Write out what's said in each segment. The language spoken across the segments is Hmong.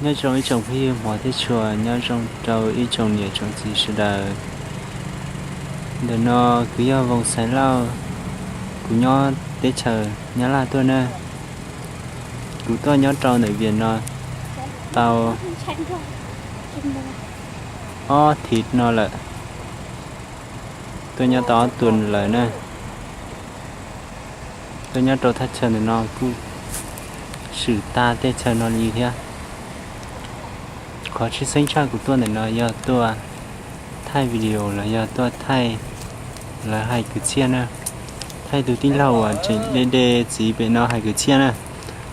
Nyob zoo ib tsoom phooj ywg hmov thiab tshua, nyob zoo rau ib tsoom niam tsoom txiv sawv daws. Ntawm no kuv yog Voos Xaiv Lauj, kuv nyob teb chaws Nyab Laj tuaj na. Kuv tuaj nyob rau ntawm Vias no tau ob thiv no lawm, tuaj nyob tau ob tuas lawm na. Tuaj nyob rau thaj chaw ntawm no kuj swm tag tej chaw no li thiab. Qhov tshwj xeeb tshaj kuv tuaj ntawm no yog tuaj thaij video los yog tuaj thaij lawv hais kwv txhiaj na. Thaij tus tij laug uas tseem de de txiv pem no hais kwv txhiaj na.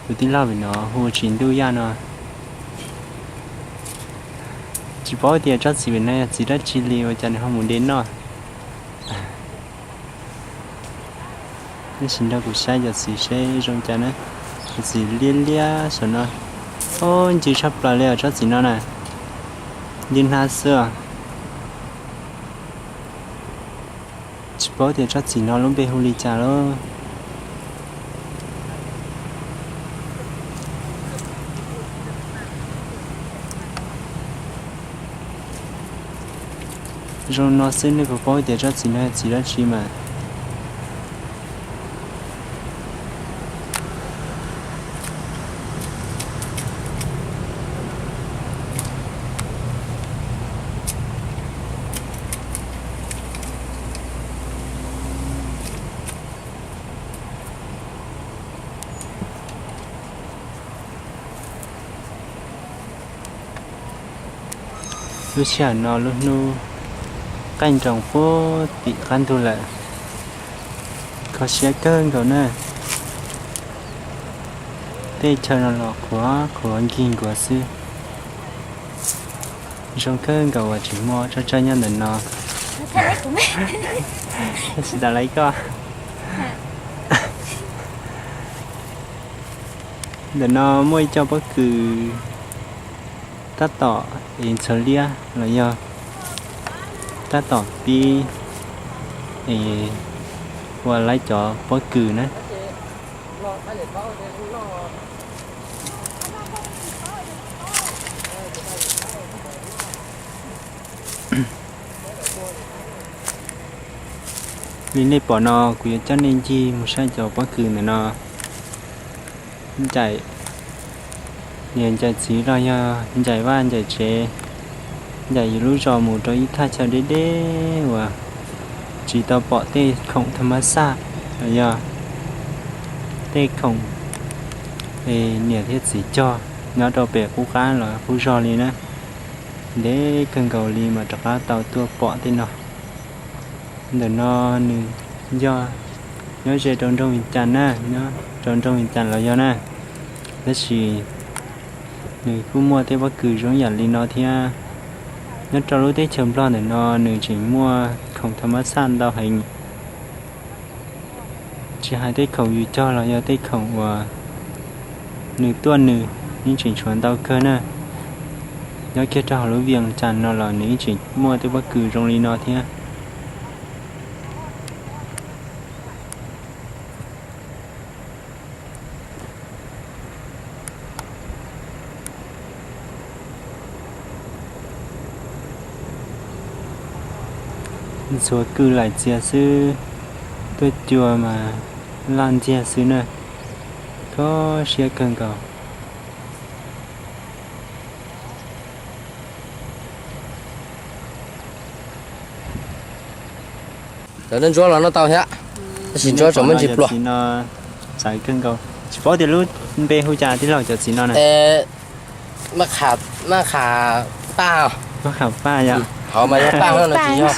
Tus tij laug pem no hu ua Tsis Ntuj Yaj no. Tsis paub tias tsob txiv pem no yog txiv dab tsi li ua cas nws ho mus de noj. Tab sis nrog kuv saib cov txiv seb zoo cas na. Cov txiv liab liab saum no. Ob, ncw tshaj plaws li os tsob txiv no na. Ncw hnab xwb os. Tsis paub tias tsob txiv no lub npe hu li cas lauj. Zoo no xwb nej puas paub tias tsob txiv no yog txiv dab tsi mas. Lub sij hawm no lub hnub qaij nroos puag tim qab ntug lawm. Kho siab kawg nkaus na. Tej chaw no los qhuav qhuav nkig nkuav xwb. Zoo kawg nkaus uas tseem muaj tsawg tsawg nyob ntawm no. Tsis tas laiv koj. Ntawm no muaj ib co pob kws tab tom es ntxhuav liab los yog tab tom pib es ua laiv cov pob kws na. Li nej pom no kuv yuav coj nej ncig mus saib cov pob kws ntawm no. Ncaim niam ncaim txiv los yog ncaim vaj ncaim tsev, ncaim yus lub zos mus rau ib thaj chaw deb deb uas tsis tau pom tej khoom thaj mab xaj los yog tej khoom niam thiab txiv cog nyob rau pem qub qab los qub zog li na. Ntev kawg nkaus li mas rov qab tau tuaj pom tej no. Ntawm no nws yog nyob ze rau nroog Vij Cas na, nyob rau nroog Vij Cas los yog na. Tab sis nws kuj muaj tej pob kws zoo yam li no thiab. Nyob rau lub teb chaws Nplog ntawm no nws tseem muaj khoom thaj mab xaj ntau heev. Tsis hais tej khoom yus cog los yog tej khoom uas nws tuaj nws yeej tseem tshuav ntau kawg na. Nyob kiag rau hauv lub Vias Cas no los nws yeej tseem muaj tej pob kws zoo li no thiab. Ntxhuav kws laim txias xwb, tuaj cua mas laj ntxiag xwb na. Kho siab kawg nkaus. Cov ntsuab los noj tau thiab, tab sis ntsuab tseem muaj ntsis pluag. Txawv kawg nkaus, tsis paub tias lub npe hu cas tij laug cov txiv no na. Maj qham paj, maj qham paj yom. Hauv mas yog paj no, nws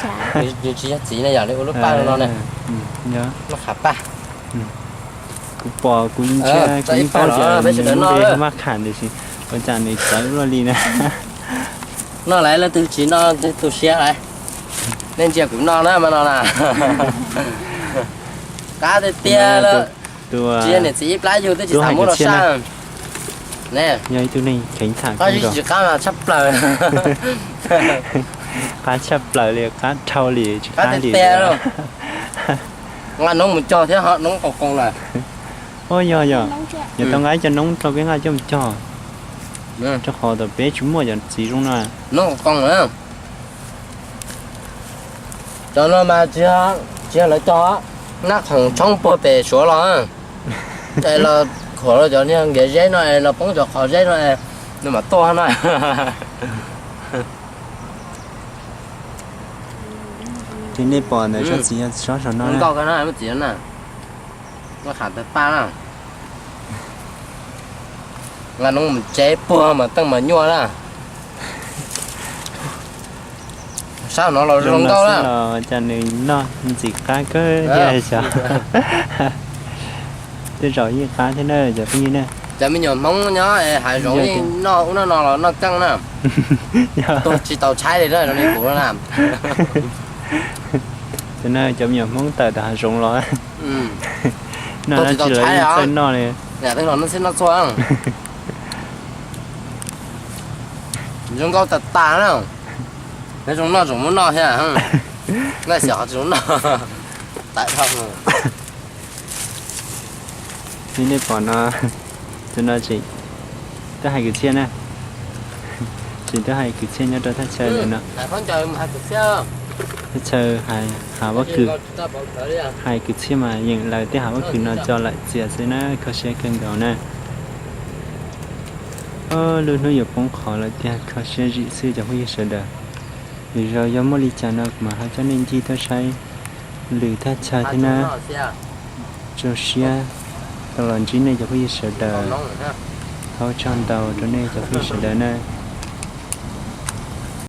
tsis yog txiv na, yog li ua lub paj no ne. Maj qham paj. Kuv pom kuv ntsia kuv yeej paub tias nws lub npe hu maj qham tiam sis ua cas nws txawv luaj li na. Noj lawm leej twg tsis noj tu siab lawm. Nej ntsia kuv noj na mas no na. Qab tiag tiag lawm. Tsis yog niam txiv ib plab yug twb tsis xav muab rau saj. Ne, yog ib tug neeg kheev tham kawg nkaus. Tsis qab mas tshaj plaws. Qab tshaj plaws li, qab dhau li, tsis qab li. Nqa noob mus cog thiab ho noob qos qos lawm. Yog yog, yuav tau nqa ib co noob rau peb nqa coj mus cog. Rau qhov tam peb tsis muaj cov txiv zoo no. Cov no mas tsis yog lawv cog, nab khoom tshoob puag pem suav los, es los khuam rau cov niag nkiav zeb no es los poob cov qhov zeb no, nws mam tuaj no. Ces nej pom ntawm tsob txiv yog tsob saum no na. Nqa noob mus tsev puag mas teej mas nyuaj na. Sab no los zoo nkauj na. Los cas nws noj ntxim qab kawg thiab xyov. Tej zaum yeej qab thiab na cov phooj ywg na. Cov me nyuam Hmoob nyob hav zoov yeej noj ub noj no los noj keej na. Tuag tsis tau tshaib li na, zoo li kuv na. Cov no cov me nyuam Hmoob tawm tom hav zoov los, noj dab tsi los yeej txawj noj li. Zoo nkauj tas tas na. Nyob zoo noj tseem muab noj thiab, noj xyov qhov tsis zoo noj. Tawm dhau. Li nej pom no, tus no tseem tuaj hais kwv txhiaj na. Tseem tuaj hais kwv txhiaj nyob rau thaj chaw ntawm no. Thaj chaw hav pob kws, hais kwv txhiaj mas yeem lawv tej hav pob kws no coj lawm txias xwb na, kho siab kawg nkaus na. Lub hnub yuav poob qho lawm tiag, kho siab zim xwb cov phooj ywg sawv daws. Lwm zaus yog muaj li cas no kuv mam ho coj nej ncig tuaj saib lwm thaj chaw thiab na. Zoo siab tau los ntsib nej cov phooj ywg sawv daws. Thov ua tsaug ntau rau nej cov phooj ywg sawv daws na.